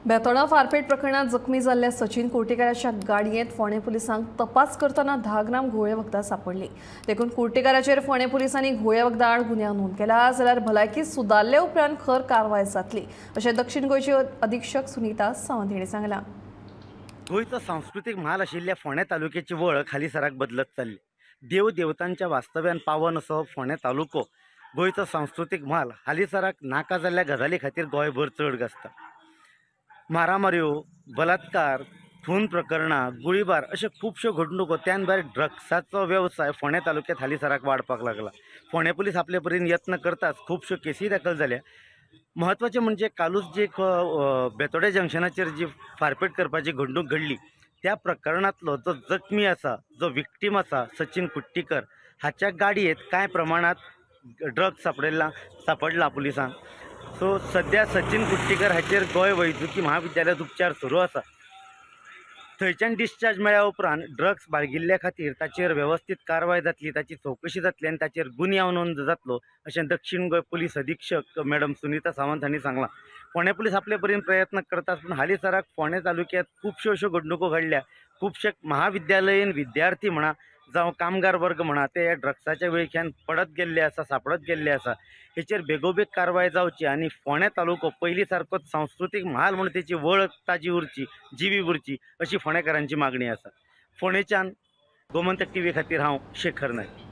बेतोडा फारपेट प्रकरणात जखमी जाल्ल्या सचिन कुर्टीकाराच्या गाडयेंत फोंडें पुलिसांक तपास करतना 10 ग्राम घुंवळे वखदां सांपडली. देखून कुर्टीकाराचेर फोंडें पुलिसांनी घुंवळे वखदां आड गुन्यांव नोंद केला. जाल्यार भलायकी सुदारले उपरांत खर कारवाय जातली अशें दक्षिण गोंयचे अधीक्षक सुनीता सावंत हांणी सांगलां. गोंयचो सांस्कृतीक म्हाल आशिल्ल्या फोंडें तालुक्याची वळख हालींसराक बदलत चल्ली. देव देवतांच्या वास्तव्यान पावन असो फोंडें तालुको गोंयचो सांस्कृतीक म्हाल हालींसराक नाका जाल्ल्या गजाली खातीर गोंयभर चड गाजता. मारामाऱ्यो, बलात्कार, खून प्रकरणां, गुळीबार अश्यो खुबश्यो घडणुको, त्यान भायर ड्रग्साचो वेवसाय फोंडें तालुक्यांत हालींसराक वाडपाक लागला. फोंडें पुलीस आपले परीन यत्न करताच, खुबश्यो केसी दाखल जाल्या. म्हत्वाचें म्हणजे कालूच जी बेतोडे जंक्शनाचेर जी फारपेट करपाची घडणूक घडली त्या प्रकरणांतलो जो जखमी आसा, जो विक्टीम आसा सचिन कुट्टीकर, हाच्या गाडयेंत कांय प्रमाणांत ड्रग्स सांपडला पुलिसांक. सो सद्या सचिन कुट्टीकर हाचेर गोंय वैजकी महाविद्यालयांत उपचार सुरू आसा. थंयच्यान डिस्चार्ज मेळ्ळ्या उपरांत ड्रग्स बाळगिल्ल्या खातीर ताचेर वेवस्थीत कारवाय जातली, ताची चवकशी जातली आनी ताचेर गुन्यांव नोंद जातलो अशें दक्षिण गोंय पुलीस अधीक्षक मॅडम सुनीता सावंत हांणी सांगलां. फोंडें पुलीस आपले परीन प्रयत्न करतात, पूण हालींसराक फोंडें तालुक्यांत खुबश्यो अश्यो घडणुको घडल्या. खुबशे महाविद्यालयीन विद्यार्थी म्हणा जावं कामगार वर्ग म्हणा ते ह्या ड्रग्साच्या विळख्यान पडत गेल्ले आसा, सांपडत गेल्ले आसा. हेचेर बेगोबेग कारवाय जावची आनी फोंडें तालुको पयलीं सारकोच सांस्कृतीक म्हाल म्हूण तेची वळख ताजी उरची, जिवी उरची अशी फोंडेकारांची मागणी आसा. फोंडेच्यान गोमंतक टीव्ही खातीर हांव शेखर नायक.